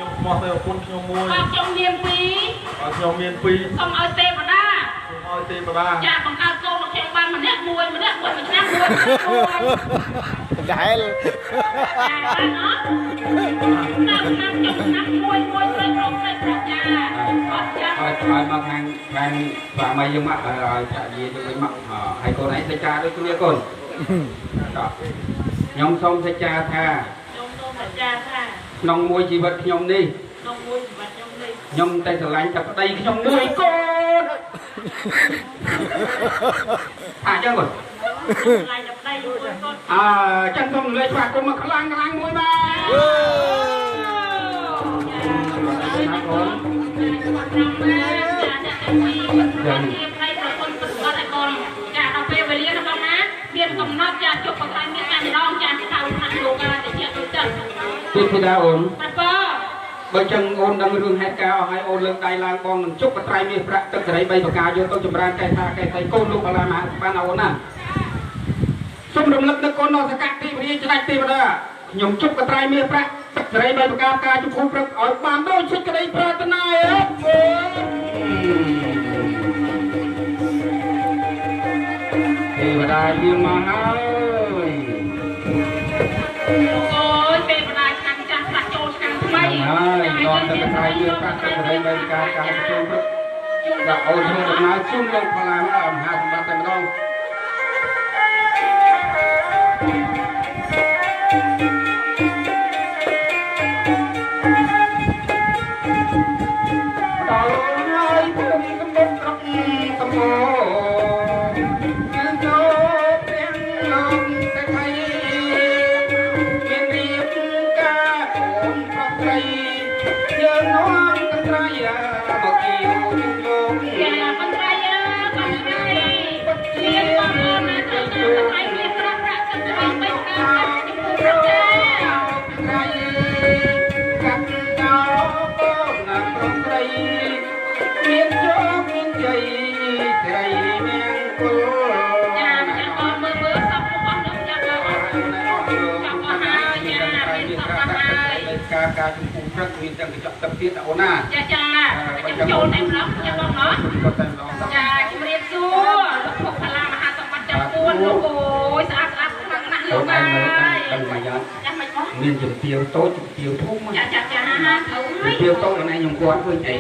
ខ្ញុំខ្មោះទៅប្រពន្ធខ្ញុំមួយ បើខ្ញុំមានពីរ បើខ្ញុំមានពីរ សូមឲ្យទេវតា សូមឲ្យទេវតា ចាបង្កើតកូនរបស់ខ្ញុំបានម្នាក់មួយម្នាក់មួយមួយឆ្នាំមួយមួយ ដែល ចាបានអត់ឆ្នាំឆ្នាំចុងឆ្នាំមួយមួយស្រីប្រុសស្រីប្រុសចាអត់ចា ឲ្យឲ្យមកខាងខាងស្វាមីយើងមកឲ្យចាក់យាយទៅវិញមកហើយកូនឯងសច្ចាដូចគ្នាកូនតោះខ្ញុំសូមសច្ចាថា ខ្ញុំសូមសច្ចាថា ក្នុងមួយជីវិតខ្ញុំនេះ ក្នុងមួយជីវិតខ្ញុំនេះ ខ្ញុំតែស្រឡាញ់តែប្តីខ្ញុំមួយកូនថាអញ្ចឹងកូន ស្រឡាញ់តែប្តីមួយកូន អើចឹងសូមលេខស្វាគមន៍មកខ្លាំងខ្លាំងមួយបាទ ចាកូនចាអ្នកទាំងពីរជាប្តីប្រពន្ធប្រកបឲ្យកូនចាដល់ពេលវេលាណាបងណាមានកំណត់ចាជប់បត្រៃមានតែម្ដងចាថាថ្នាក់លោកតែជាដូចទឹក ទៀតធីតាអូន បាទបង បើចឹងអូនដឹងរឿងហេតុការណ៍អស់ហើយអូនលើកដៃឡើងបងនឹងជប់បត្រៃមាសប្រាក់ទឹកសេរី3ប្រការយកទៅចម្រើនកែថាកែសីកូនលោកបលាមហាបានអូនណាសូមរំលឹកនឹកកូនដល់សកតិវរាជស្ដេចទេវតាខ្ញុំជប់បត្រៃមាសប្រាក់ទឹកសេរី3ប្រការការជភូព្រឹកឲ្យបានដូចសេចក្តីប្រាថ្នាអើទេវតាយាងមកហើយ លោកអើយទេវតាឆ្នាំចាស់ផ្លាស់ចូលឆ្នាំថ្មី ហើយដល់ទឹកត្រៃមាសប្រាក់ទឹកសេរី3ប្រការការជភូព្រឹកដល់អូនធ្វើដំណើរជុំលោកផល្លាមមហាសម្បត្តិតែម្ដងដល់ហើយភូមិសម្បុកស្រុកសម្បូរគឺចូលព្រះលោកសេដ្ឋីមានរៀបការអូនប្រុសស្រីយើងនាំកន្ត្រៃមកជាជុំលោក ចាកន្ត្រៃកន្ត្រៃមានបងប្អូនណាត្រូវការកន្ត្រៃមានប្រាក់ប្រាក់ទឹកសេរី3ប្រការចំពោះព្រឹកចា ត្រៃកាត់ដល់កូនណាប្រុសស្រីមានជោគមានជ័យស្រីមង្គល ចាម្ចាស់បងមើលមើលសពរបស់នោះចាបង ចប់អស់ហើយចាមានសពអស់ហើយការការជំពូព្រឹកមានទាំងកញ្ចក់ទឹកទៀតអូនណា ចាចាខ្ញុំចូលតែម្ដងចាបងណោះ ក៏តែម្ដង ចាជំរាបសួរលោកភពផល្លាមហាសម្បត្តិចាំពួនលោកអូយស្អាតស្អាតខ្លាំងណាស់លោកអើយ ដឹងមកយ៉ាង ចាមិនបង មានជំទាវតូចជំទាវធំ ចាចាចាត្រូវហើយ ជំទាវតូចអូនឯងខ្ញុំគាត់ឃើញអី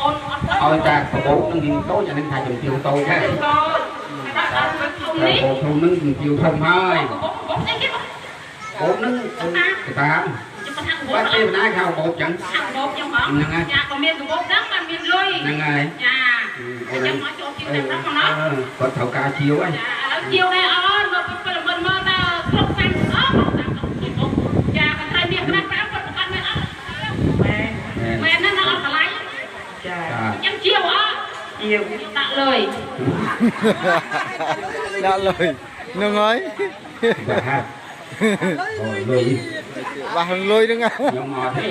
អូនអត់ ឲ្យតែកាបូបនឹងវាតូចអានឹងថាជំទាវតូចហើយ តូចដាក់អត់ធំនេះ កាបូបធំនឹងជំទាវធំហើយ កាបូបកាបូបអីគេបង កាបូបនឹងកតាម ខ្ញុំថាកាបូប បាទទេវតាហៅកាបូបចឹង ថាកាបូបចឹងហ៎ចាក៏មានកាបូបហ្នឹងបានមានលុយ ហ្នឹងហើយ ចាអញ្ចឹងមកចូលជាវតែម្ដងមកណោះ គាត់ត្រូវការជាវហើយ ចាឥឡូវជាវដែរអូនមកពេលមិនមើលតើគ្រប់សាំងអស់គ្រប់សាំងចាកន្ត្រៃមាសក្រាស់ប្រាំគាត់ប្រកាសមែនអត់ មែន មែនណាស់អត់តម្លៃ ចា អញ្ចឹងជាវអត់ ជាវ ដាក់លុយ ដាក់លុយហ្នឹងហើយ បាទអូលុយ បាសលុយហ្នឹង ខ្ញុំអត់ទេ